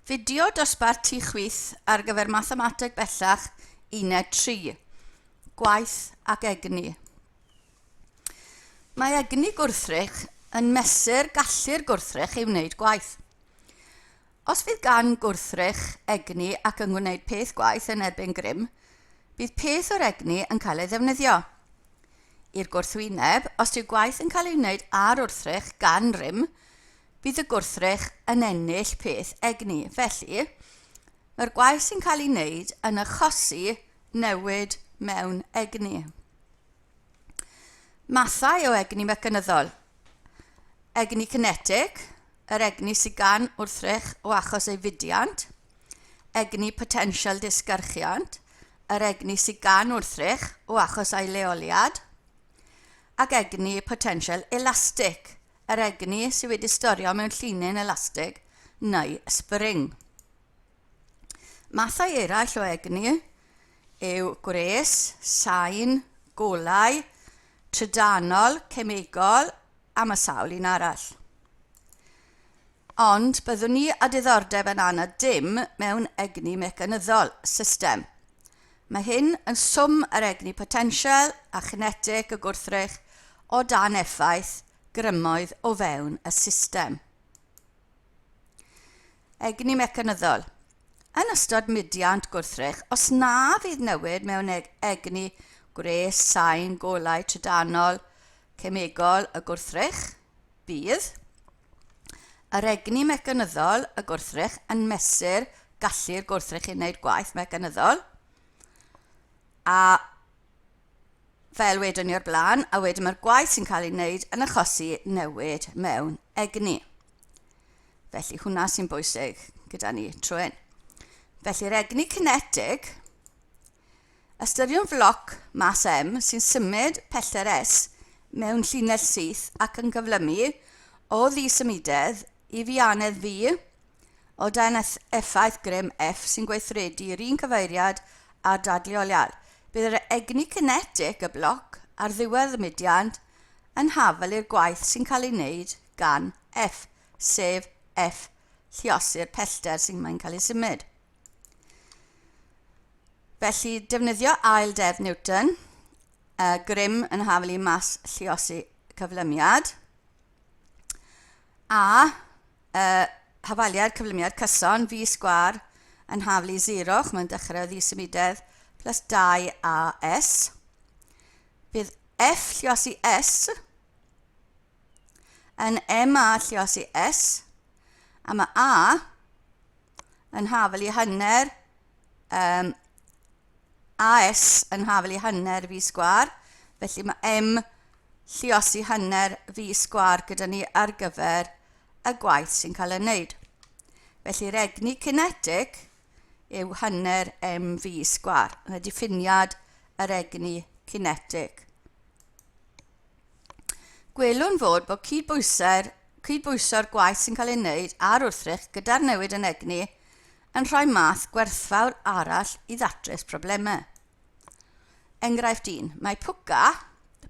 Fideo dosbarth tu chwith ar gyfer Mathemateg Bellach Uned 3, Gwaith ac Egni. Mae egni gwrthrych yn mesur gallu'r gwrthrych i wneud gwaith. Os fydd gan gwrthrych egni ac yn gwneud peth gwaith yn erbyn grym, bydd peth o'r egni yn cael ei ddefnyddio. I'r gwrthwyneb, os yw gwaith yn cael ei wneud ar wrthrych gan rym, bydd y gwrthrych yn ennill peth egni. Felly, mae'r gwaith sy'n cael ei wneud yn achosi newid mewn egni. Mathau o egni mecanyddol. Egni cinetig, yr egni sydd gan wrthrych o achos ei fudiant. Egni potensial disgyrchiant, yr egni sydd gan wrthrych o achos ei leoliad. Ac egni potensial elastig, yr egni sydd wedi storio mewn llinyn elastig neu sbring. Mathau eraill o egni yw gwres, sain, golau, trydanol, cemegol a mae sawl un arall. Ond byddwn ni â diddordeb yn anad dim mewn egni mecanyddol, system. Mae hyn yn swm yr egni potensial a chinetig y gwrthrych o dan effaith grymoedd o fewn y system. Egni mecanyddol. Yn ystod mudiant gwrthrych, os na fydd newid mewn egni gwres, sain, golau, trydanol, cemegol y gwrthrych, bydd yr egni mecanyddol y gwrthrych yn mesur gallu'r gwrthrych i wneud gwaith mecanyddol, a Fel wedon ni o'r blaen, a wedyn mae'r gwaith sy'n cael ei wneud yn achosi newid mewn egni. Felly hwnna sy'n bwysig gyda ni trwy hyn. Felly'r egni cinetig, ystyriwn floc mas M sy'n symud pellter S mewn llinell syth ac yn cyflymu o ddisymudedd i fianedd V o dan effaith grym F sy'n gweithredu i'r un cyfeiriad â'r dadleoliad. Bydd yr egni cinetig y bloc ar ddiwedd y mudiant yn hafal i'r gwaith sy'n cael ei wneud gan F, sef F lluosi'r pellter sy'n mae'n cael ei symud. Felly, defnyddio ail deddf Newton, grym yn hafal i mas lluosi cyflymiad, a hafaliad cyflymiad cyson, V sgwar yn haflu 0, mae'n dechrau o ddisymudedd, plus 2AS. Bydd F lliosi S yn MA lliosi S, a mae A yn hafel i hanner um, AS yn hafel i hanner V sgwar, felly mae M lliosi hanner V sgwar gyda ni ar gyfer y gwaith sy'n cael ei wneud. Felly'r egni cinetig yw hanner mv sgwar. Yna diffiniad yr egni cinetig. Gwelwn fod bod cydbwysau'r cydbwyso'r gwaith sy'n cael ei wneud ar wrthrych gyda'r newid yn egni yn rhoi math gwerthfawr arall i ddatrys problemau. Enghraifft 1. Mae pwca,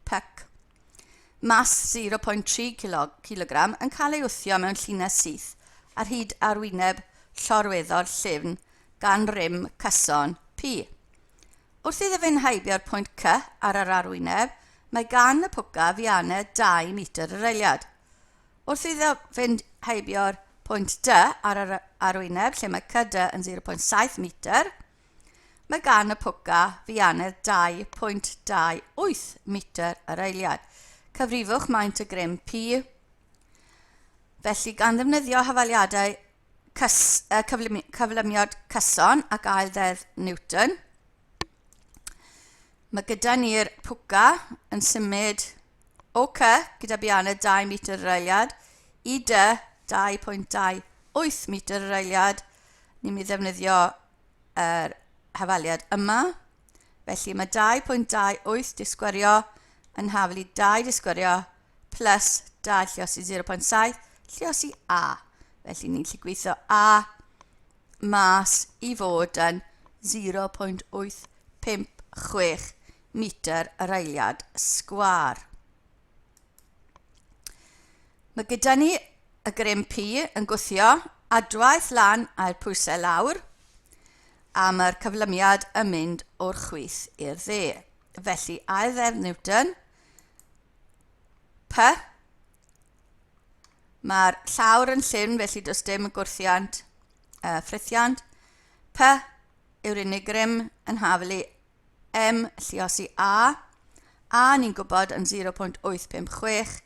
puck, mas 0.3 kg yn cael ei wthio mewn llinell syth ar hyd arwyneb llorweddol llyfn gan rym cyson P. Wrth iddo fynd heibio'r pwynt C ar yr arwyneb, mae gan y pwca fianedd 2 metr yr eiliad. Wrth iddo fynd heibio'r pwynt D ar yr arwyneb, lle mae CD yn 0.7 metr, Mae gan y pwca fianedd 2.28 metr yr eiliad. Cyfrifwch maint y grym P. Felly, gan ddefnyddio hafaliadau cys, cyflymi, cyflymiad cyson ac ail ddeddf Newton, mae gyda ni'r pwca yn symud o C gyda bianedd 2 metr yr eiliad i D 2.28 metr yr eiliad. Ni'n mynd i ddefnyddio yr hafaliad yma. Felly mae 2.28 disgwyrio yn hafal i 2 disgwyrio plus 2 lliosi 0.7 lliosi A. Felly ni'n gallu gweithio A mas i fod yn 0.856 metr yr eiliad sgwâr. Mae gyda ni y grym P yn gwthio adwaith lan a'r pwysau lawr, a mae'r cyflymiad yn mynd o'r chwith i'r dde. Felly, ail ddeddf Newton, P, mae'r llawr yn llyn, felly does dim gwrthiant, ffrithiant. P yw'r unig grym yn haflu M lliosi A. A ni'n gwybod yn 0.856,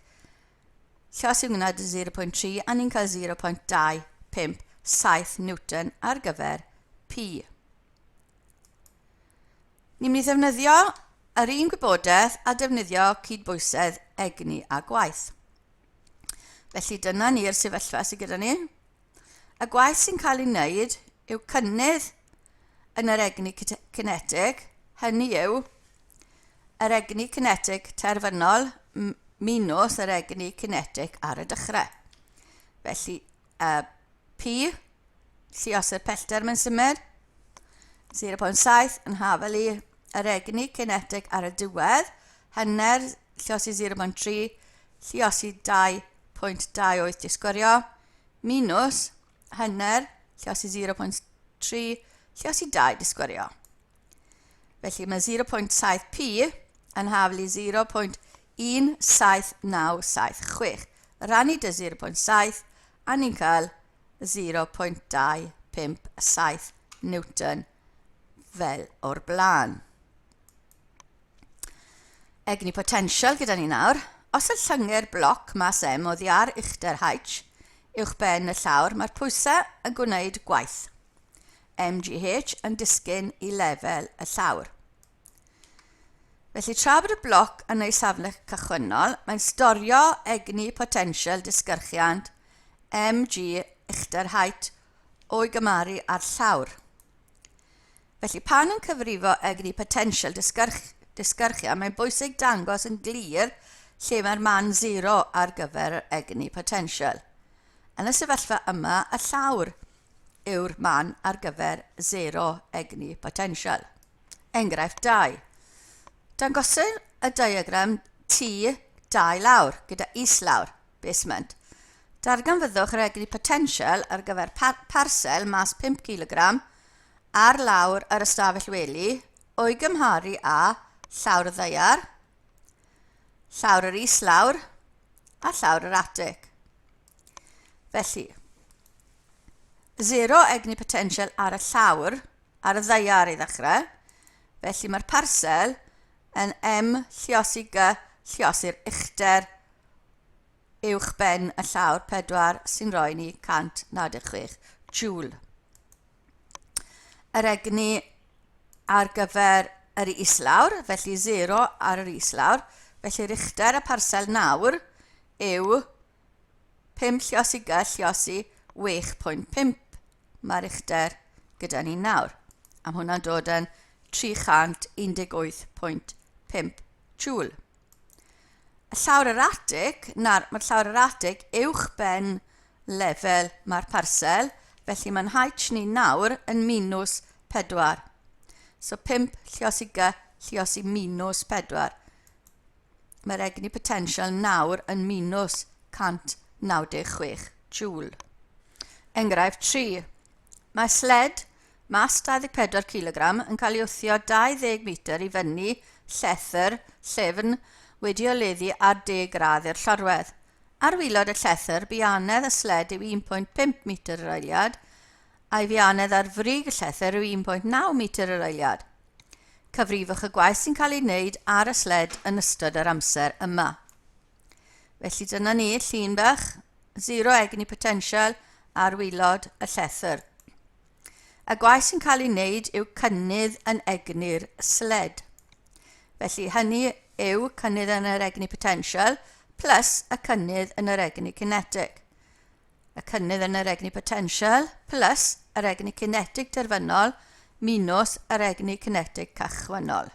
Llos yw wnad 0.3 a ni'n cael 0.257 Newton ar gyfer P. Ni'n mynd i ddefnyddio yr un gwybodaeth a defnyddio cydbwysedd egni a gwaith. Felly dyna ni'r sefyllfa sydd gyda ni. Y gwaith sy'n cael ei wneud yw cynnydd yn yr egni cinetig, hynny yw yr egni cinetig terfynol minus yr egni cinetig ar y dechrau. Felly, P, lluos yr pellter mae'n symud, 0.7 yn hafel i yr egni cinetig ar y diwedd, hanner lluosi 0.3, lluosi 2.28 disgwyrio, minus hanner lluosi 0.3 lluosi 2 disgwyrio. Felly mae 0.7p yn haflu 0.17976. Rannu dy 0.7 a ni'n cael 0.257 Newton fel o'r blaen. Egni potensial gyda ni nawr. Os y llyngyr bloc mas M oddi ar uchder H uwch ben y llawr, mae'r pwysau yn gwneud gwaith. MGH yn disgyn i lefel y llawr. Felly tra bod y bloc yn ei safle cychwynnol, mae'n storio egni potensial disgyrchiant MG uchder height o'i gymaru â'r llawr. Felly pan yn cyfrifo egni potensial disgyrchiant, mae'n bwysig dangos yn glir lle mae'r man zero ar gyfer yr egni potensial. Yn y sefyllfa yma, y llawr yw'r man ar gyfer zero egni potensial. Enghraifft 2. Dangosir y diagram T 2 lawr gyda islawr, basement. Darganfyddwch yr egni potensial ar gyfer parsel mas 5 kg ar lawr yr ystafell wely o'i gymharu â llawr y ddaear, llawr yr islawr a llawr yr atig. Felly, zero egni potensial ar y llawr, ar y ddaear i ddechrau. Felly mae'r parsel yn M lliosi G lliosi'r uchder uwch ben y llawr 4 sy'n rhoi ni 196 joule. Yr egni ar gyfer yr islawr, felly 0 ar yr islawr, felly'r uchder y parsel nawr yw 5 lliosi G lliosi 6.5 mae'r uchder gyda ni nawr. A mae hwnna'n dod yn 318.5 joule. Y llawr yr atig, nawr mae'r llawr yr atig uwch ben lefel mae'r parsel, felly mae'n haich ni nawr yn minus 4. So 5 lliosi G lliosi minus 4. Mae'r egni potensial nawr yn minus 196 joule. Enghraifft 3. Mae sled mas 24 kg yn cael ei wthio 20 metr i fyny llethr llyfn wedi oleddu ar 10 gradd i'r llorwedd. Ar waelod y llethr, bianedd y sled yw 1.5 metr yr eiliad, a'i fianedd ar frig y llethr yw 1.9 metr yr eiliad. Cyfrifwch y gwaith sy'n cael ei wneud ar y sled yn ystod yr amser yma. Felly dyna ni, llun bach, zero egni potensial ar waelod y llethr. Y gwaith sy'n cael ei wneud yw cynnydd yn egni'r sled. Felly hynny yw cynnydd yn yr egni potensial plus y cynnydd yn yr egni cinetig. Y cynnydd yn yr egni potensial plus yr egni cinetig terfynol minus yr egni cinetig cychwynnol.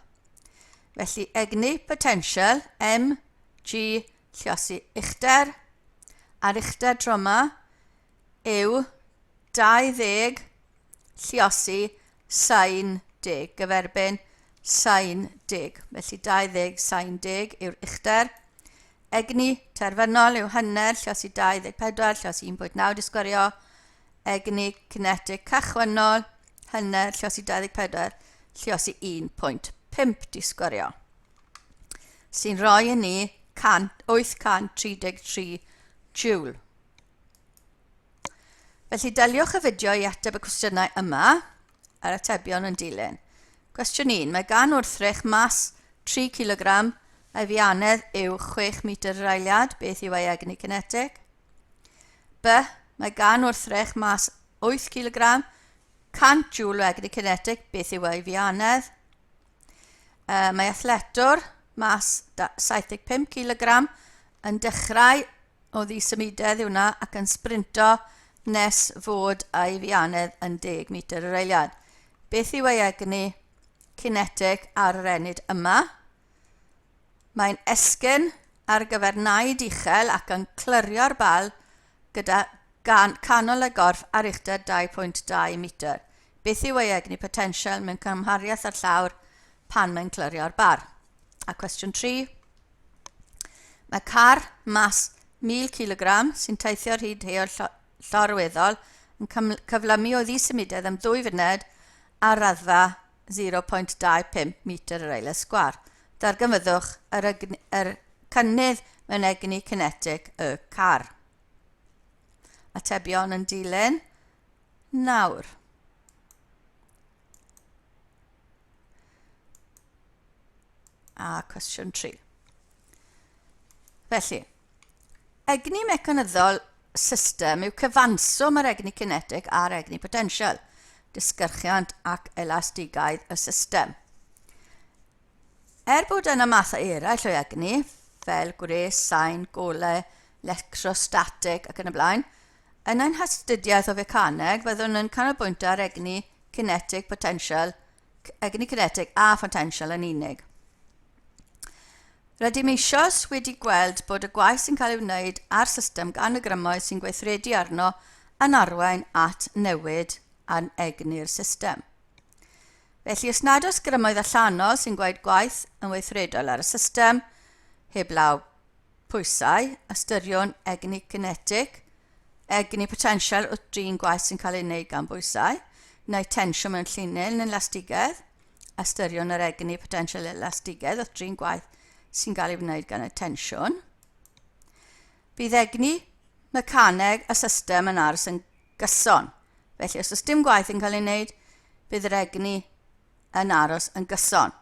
Felly egni potensial M, G, lliosi uchder, a'r uchder tro yma yw 20 lliosi sain deg gyferbyn sain deg. Felly 20 sain deg yw'r uchder. Egni terfynol yw hanner, lliosi 24, lliosi 1.9 disgwyrio. Egni cinetig cychwynnol, hanner lliosi 24, lliosi 1.5 di sgwario. Sy'n rhoi i ni 833 joule. Felly daliwch y fideo i ateb y cwestiynau yma, a'r atebion yn dilyn. Cwestiwn 1. Mae gan wrthrych mas 3 kg a'i fianedd yw 6 metr yr eiliad. Beth yw ei egni cinetig? B. Mae gan wrthrych mas 8 kg, 100 joule o egni cinetig. Beth yw ei fianedd? Mae athletwr mas 75 kg yn dechrau o ddisymudedd yw hwnna ac yn sbrinto nes fod ei fianedd yn 10 metr yr eiliad. Beth yw ei egni cinetig ar yr ennyd yma? Mae'n esgyn ar gyfer naid uchel ac yn clirio'r bal gyda gan canol y gorff ar uchder 2.2 metr. Beth yw ei egni potensial mewn cymhariaeth â'r llawr pan mae'n clirio'r bar? A cwestiwn 3. Mae car mas 1000 kg sy'n teithio ar hyd heol llorweddol yn cyflymu o ddisymudedd am ddwy funed ar raddfa 0.25 metr yr eilad sgwâr. Darganfyddwch yr, yr cynnydd mewn egni cinetig y car. Atebion yn dilyn nawr. A cwestiwn 3. Felly, egni mecanyddol system yw cyfanswm yr egni cinetig a'r egni potensial, disgyrchiant ac elastigaidd y system. Er bod yna mathau eraill o egni, fel gwres, sain, golau, electrostatig ac yn y blaen, yn ein hastudiaeth o fecaneg byddwn yn canolbwyntio ar egni cinetig potensial egni cinetig a photensial yn unig. Rydym eisoes wedi gweld bod y gwaith sy'n cael ei wneud ar system gan y grymoedd sy'n gweithredu arno yn arwain at newid yn egni'r system. Felly, os nad oes grymoedd allanol sy'n gwaed gwaith yn weithredol ar y system, heblaw pwysau, ystyriwn egni cinetig, egni potensial wrth drin gwaith sy'n cael ei wneud gan bwysau, neu tensiwn mewn llinell neu'n elastigedd, ystyriwn yr egni potensial elastigedd wrth drin gwaith sy'n cael ei wneud gan y tensiwn. Bydd egni mecaneg y system yn aros yn gyson. Felly, os oes dim gwaith yn cael ei wneud, bydd yr egni yn aros yn gyson.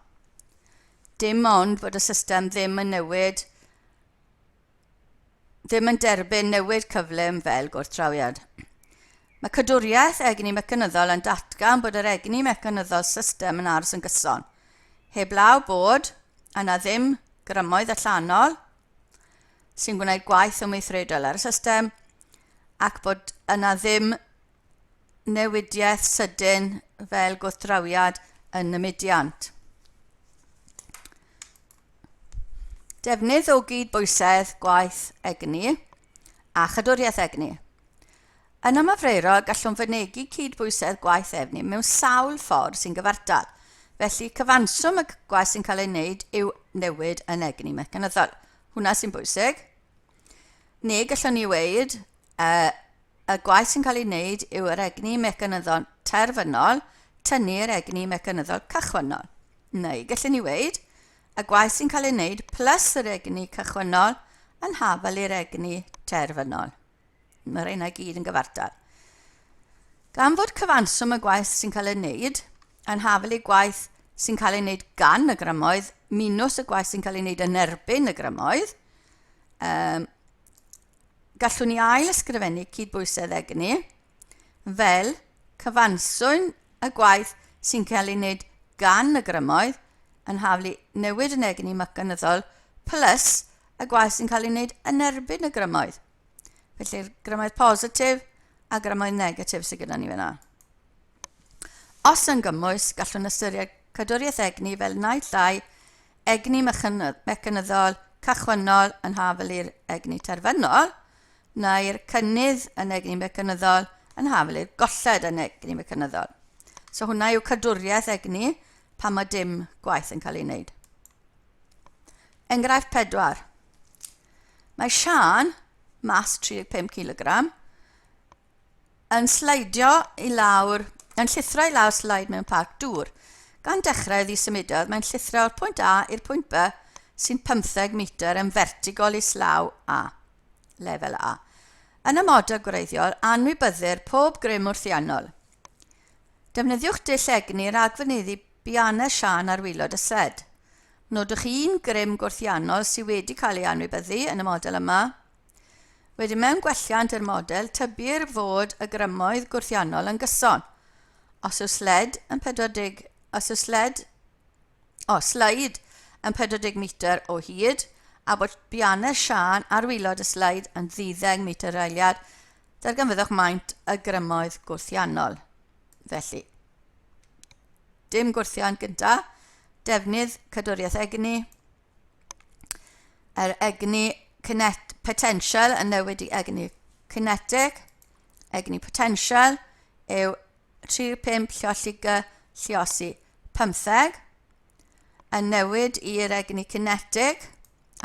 Dim ond bod y system ddim yn newid, ddim yn derbyn newid cyflym fel gwrthdrawiad. Mae cadwriaeth egni mecanyddol yn datgan bod yr egni mecanyddol system yn aros yn gyson, heblaw bod yna ddim grymoedd allanol sy'n gwneud gwaith yn weithredol ar y system ac bod yna ddim newidiaeth sydyn fel gwrthdrawiad yn y mudiant. Defnydd o gyd-bwysedd gwaith egni a chadwriaeth egni. Yn ymarferol, gallwn fynegi cyd-bwysedd gwaith efni mewn sawl ffordd sy'n gyfartal. Felly, cyfanswm y gwaith sy'n cael ei wneud yw newid yn egni mecanyddol. Hwna sy'n bwysig. Neu gallwn ni weud, uh, Y gwaith sy'n cael ei wneud yw yr egni mecanyddol terfynol tynnu'r egni mecanyddol cychwynnol. Neu, gallwn ni weud, y gwaith sy'n cael ei wneud plus yr egni cychwynnol yn hafal i'r egni terfynol. Mae'r rheina gyd yn gyfartal. Gan fod cyfanswm y gwaith sy'n cael ei wneud yn hafal i gwaith sy'n cael ei wneud gan y grymoedd minus y gwaith sy'n cael ei wneud yn erbyn y grymoedd, um, Gallwn ni ail-ysgrifennu cydbwysedd egni fel cyfanswm y gwaith sy'n cael ei wneud gan y grymoedd yn haflu newid yn egni mecanyddol plus y gwaith sy'n cael ei wneud yn erbyn y grymoedd. Felly'r grymoedd positif a grymoedd negatif sydd gyda ni fyna. Os yn gymwys, gallwn ystyried cadwriaeth egni fel naill ai egni mecanyddol cychwynnol yn hafal i'r egni terfynol, neu'r cynnydd yn egni mecanyddol yn hafal i'r golled yn egni mecanyddol. So hwnna yw cadwriaeth egni pan mae dim gwaith yn cael ei wneud. Enghraifft 4. Mae Siân, mas 35 kg, yn sleidio i lawr, yn llithro i lawr sleid mewn parc dŵr. Gan dechrau iddi symudodd, mae'n llithro o'r pwynt A i'r pwynt B sy'n 15 metr yn fertigol islaw A, lefel A. Yn y model gwreiddiol, anwybyddir pob grym wrthiannol. Defnyddiwch dull egni ragfyneddu bianau siân ar waelod y sled. Nodwch un grym gwrthiannol sydd wedi cael ei anwybyddu yn y model yma. Wedyn mewn gwelliant i'r model, tybir fod y grymoedd gwrthiannol yn gyson. Os yw sled yn 40, os yw sled, o, sleid yn 40 metr o hyd, a bod bianau siân ar waelod y sleid yn ddeuddeg metr yr eiliad, darganfyddwch maint y grymoedd gwrthiannol. Felly, dim gwrthiant gynta, defnydd cadwriaeth egni, Yr egni cinet, potensial yn newid i egni cinetig. Egni potensial yw 35 lleoli G lliosi 15 yn newid i'r egni cinetig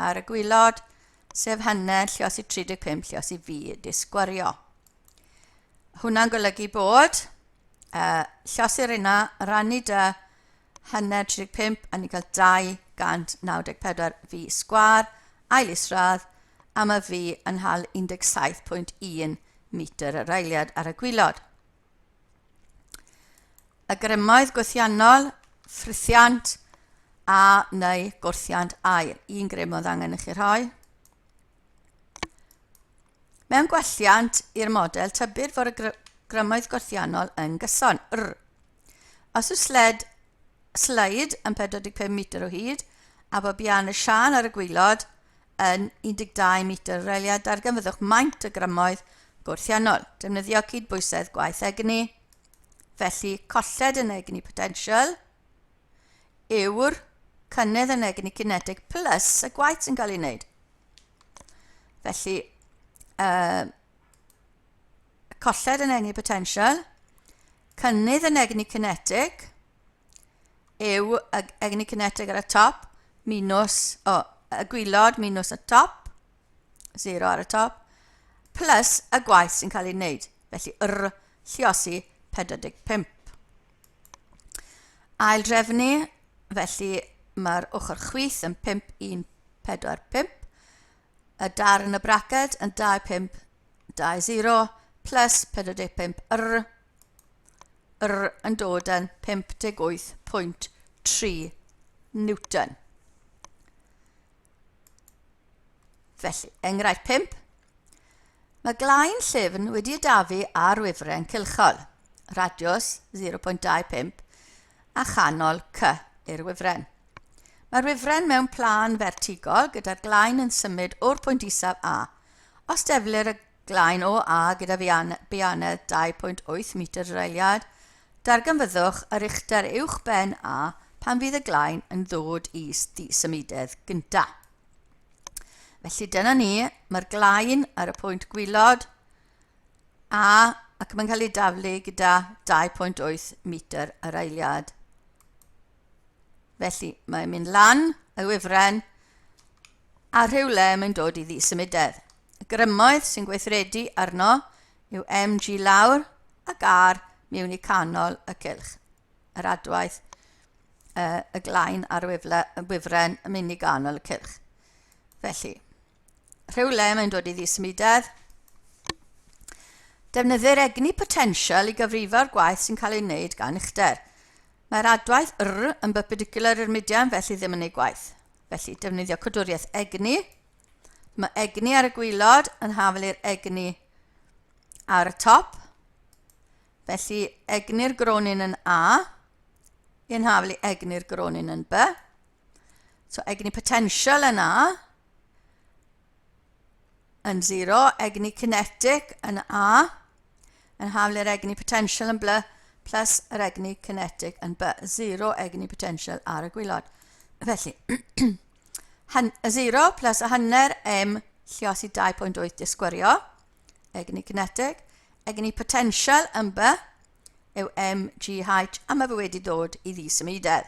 ar y gwylod, sef hanner lliosi 35 lliosi V disgwario. Hwna'n golygu bod lliosi'r yna rannu dy hanner 35 a ni'n cael 294 V sgwâr, ail isradd, a mae V yn hal 17.1 metr yr eiliad ar y gwylod. Y grymoedd gwrthiannol, ffrithiant a neu gwrthiant aer. Un grym oedd angen i chi rhoi. Mewn gwelliant i'r model, tybir fod y grymoedd gwrthiannol yn gyson. R. Os yw sled, sleid yn 45 metr o hyd a bod bian y siân ar y gwylod yn 12 metr yr eiliad, darganfyddwch maint y grymoedd gwrthiannol. Defnyddio cydbwysedd gwaith egni. Felly, colled yn egni potensial yw'r cynnydd yn egni cinetig plus y gwaith sy'n cael ei wneud. Felly, colled yn egni potensial, cynnydd yn egni cinetig yw y egni cinetig ar y top minus, o, y gwylod minus y top, 0 ar y top, plus y gwaith sy'n cael ei wneud. Felly, r, lliosi 45. Ail drefnu, felly mae'r ochr chwith yn 5, 1, 4, 5. Y darn y braced yn 2, 5, 2, 0, plus 45 r, r yn dod yn 58.3 Newton. Felly, enghraifft 5. Mae glain llyfn wedi ei ar wifren cylchol, radiws 0.25 a chanol C i'r wifren. Mae'r wifren mewn plân fertigol gyda'r glain yn symud o'r pwynt isaf A. Os deflir y glain o A gyda bianedd 2.8 metr yr eiliad, darganfyddwch yr uchder uwch ben A pan fydd y glain yn ddod i symudedd gyntaf. Felly dyna ni, mae'r glain ar y pwynt gwylod a ac mae'n cael ei daflu gyda 2.8 metr yr eiliad. Felly mae'n mynd lan y wifren a rhywle mae'n dod i ddisymudedd. Y grymoedd sy'n gweithredu arno yw mg lawr ac r mewn i canol y cylch. Yr adwaith y glain a'r wifle, y wifren yn mynd i ganol y cylch. Felly, rhywle mae'n dod i ddisymudedd. Defnyddir egni potensial i gyfrifo'r gwaith sy'n cael ei wneud gan uchder. Mae'r adwaith R yn perpendicular i'r mudian, felly ddim yn ei gwaith. Felly, defnyddio codwriaeth egni. Mae egni ar y gwylod yn hafel i'r egni ar y top. Felly, egni'r gronyn yn A, yn haflu egni'r gronyn yn B. So, egni potensial yn A yn 0, egni kinetic yn A yn haflu'r egni potensial yn B plus yr egni kinetic yn B. 0 egni potensial ar y gwylod. Felly, 0 plus y hanner M lliosi 2.8 disgwyrio, egni kinetic, egni potensial yn B yw MGH a mae fe wedi dod i ddisymudedd.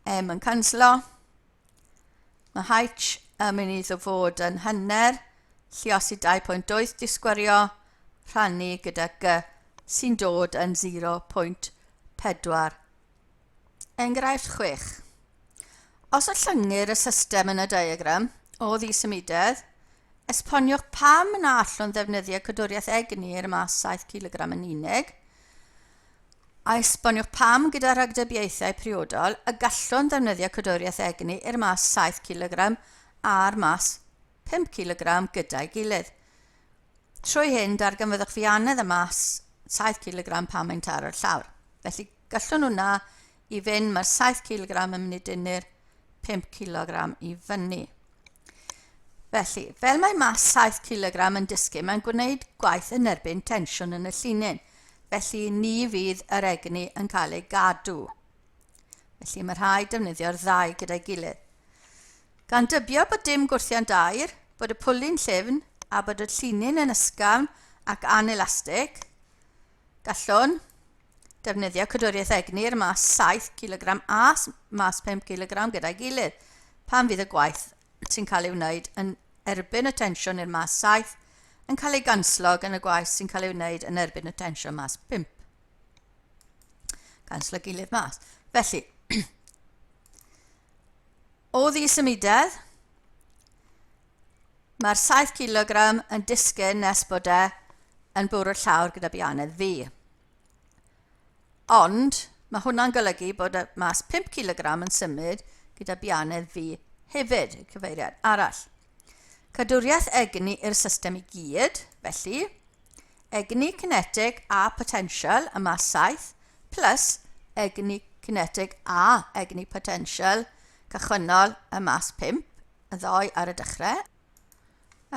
M yn canslo. Mae H yn mynd i fod yn hanner, lliosi 2.8 disgwyrio, rhannu gyda G sy'n dod yn 0.4. Enghraifft 6. Os ollyngir y system yn y diagram o ddisymudedd, esboniwch pam na allwn ddefnyddio cydwriaeth egni i'r mas 7 kg yn unig, a esboniwch pam gyda rhagdybiaethau priodol y gallwn ddefnyddio cydwriaeth egni i'r mas 7 kg a'r mas 5 kg gyda'i gilydd. Trwy hyn, darganfyddwch fianedd y mas 7 kg pan mae'n taro'r llawr. Felly, gallwn hwnna i fynd, mae'r 7 kg yn mynd i dynnu'r 5 kg i fyny. Felly, fel mae mas 7 kg yn disgyn, mae'n gwneud gwaith yn erbyn tensiwn yn y llinyn. Felly, ni fydd yr egni yn cael ei gadw. Felly, mae rhaid defnyddio'r ddau gyda'i gilydd. Gan dybio bod dim gwrthiant aer, bod y pwli'n llyfn a bod y llinyn yn ysgafn ac anelastig, gallwn defnyddio cydwriaeth egni i'r mas 7 kg a mas 5 kg gyda'i gilydd, pan fydd y gwaith sy'n cael ei wneud yn erbyn y tensiwn i'r mas 7 yn cael ei ganslo gan y gwaith sy'n cael ei wneud yn erbyn y tensiwn mas 5. Canslo gilydd mas. Felly, O ddisymudedd, mae'r 7 kg yn disgyn nes bod e yn bwrw'r llawr gyda bianedd fi. Ond mae hwnna'n golygu bod y mas 5 kg yn symud gyda bianedd fi hefyd, y cyfeiriad arall. Cadwriaeth egni i'r system i gyd, felly, egni cinetig a potensial y mas 7 plus egni cinetig a egni potensial cychwynnol y mas 5, y ddoi ar y dechrau.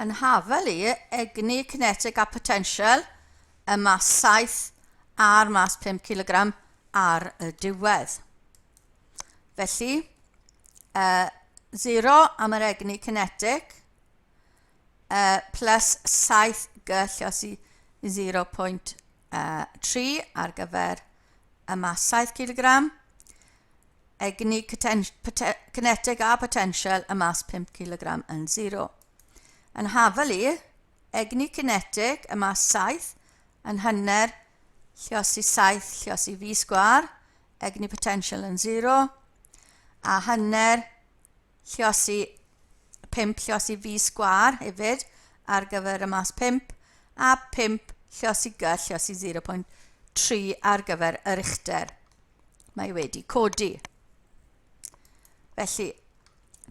Yn hafel i egni cinetig a potensial y mas 7 a'r mas 5 kg ar y diwedd. Felly, 0 am yr egni cinetig, plus 7 G lliosi 0.3 ar gyfer y mas 7 kg, egni cinetig a potensial y mas 5 kg yn 0. Yn hafel i, egni cinetig y mas 7 yn hanner lliosi 7 lliosi v sgwar, egni potensial yn 0, a hanner lliosi 5 lliosi v sgwar hefyd ar gyfer y mas 5 a 5 lliosi g lliosi 0.3 ar gyfer yr uchder. Mae wedi codi. Felly,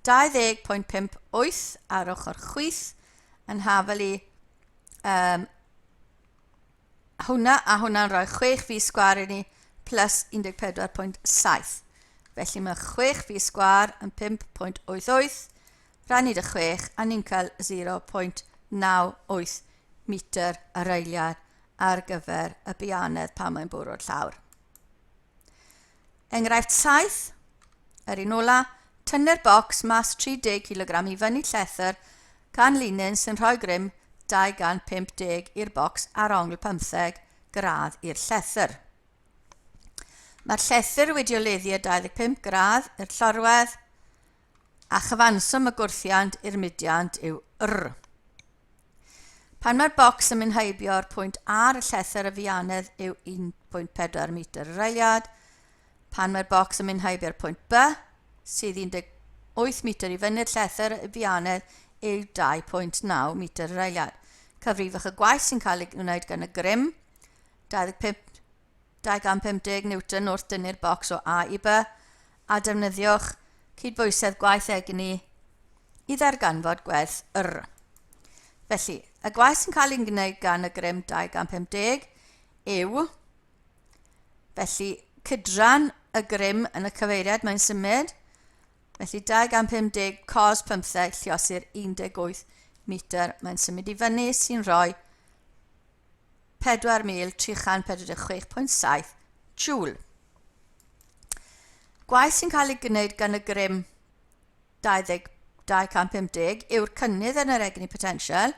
20.58 ar ochr chwith yn hafel i um, hwnna a hwnna'n rhoi 6 fi sgwar i ni plus 14.7. Felly mae 6 fi sgwar yn 5.88 rannu dy 6 a ni'n cael 0.98 metr yr eiliad ar gyfer y bianedd pan mae'n bwrw'r llawr. Enghraifft 7, yr un ola, tynnu'r bocs mas 30 kg i fyny llethr gan linyn sy'n rhoi grym 250 i'r bocs ar ongl 15 gradd i'r llethr. Mae'r llethr wedi oleddu ar 25 gradd i'r llorwedd a chyfanswm y gwrthiant i'r mudiant yw R. Pan mae'r bocs yn mynd heibio'r pwynt ar y llethr y fianedd yw 1.4 metr yr eiliad. Pan mae'r bocs yn mynd heibio'r pwynt B, sydd 18 metr i fyny'r llethr y fianedd yw 2.9 metr yr eiliad. Cyfrifwch y gwaith sy'n cael ei wneud gan y grym, 25 250 Newton wrth dynnu'r bocs o A i B, a defnyddiwch cydbwysedd gwaith egni i ddarganfod gwerth R. Felly, y gwaith sy'n cael ei wneud gan y grym 250 yw, felly, cydran y grym yn y cyfeiriad mae'n symud, felly 250 cos 15 lliosi'r 18 metr mae'n symud i fyny sy'n rhoi 4,346.7 joule. Gwaith sy'n cael ei gwneud gan y grym 2250 yw'r cynnydd yn yr egni potensial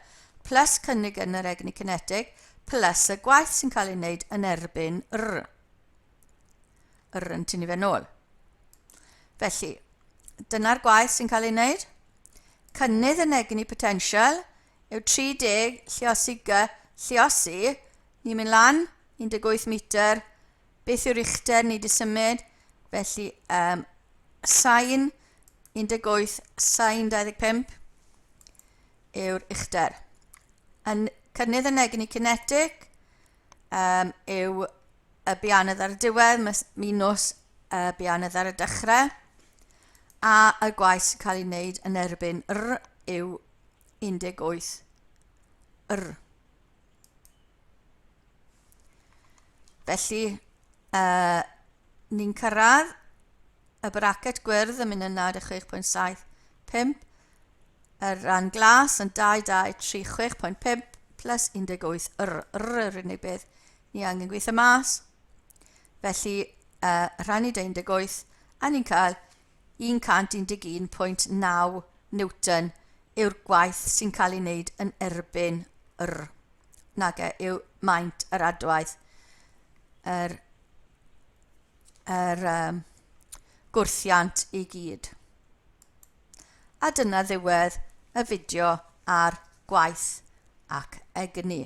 plus cynnig yn yr egni cinetig plus y gwaith sy'n cael ei wneud yn erbyn R. R yn tynnu fe nôl. Felly, dyna'r gwaith sy'n cael ei wneud. Cynnydd yn egni potensial yw 30 lluosi G Lliosi, ni'n mynd lan 18 metr, beth yw'r uchder ni wedi symud? Felly, um, sain 18, sain 25 yw'r uchder. Yn cynnydd yn egni cinetig um, yw y bianydd ar y diwedd, minus y bianydd ar y dechrau, a y gwaith sy'n cael ei wneud yn erbyn r yw 18 r. Felly, uh, ni'n cyrraedd y bracet gwyrdd yn mynd yn 96.75, y rhan glas yn 2236.5 plus 18 r, r yr unig beth ni angen gweithio mas. Felly, uh, rhannu 18, a ni'n cael 111.9 Newton yw'r gwaith sy'n cael ei wneud yn erbyn yr nage yw maint yr adwaith yr, yr um, gwrthiant i gyd. A dyna ddiwedd y fideo ar gwaith ac egni.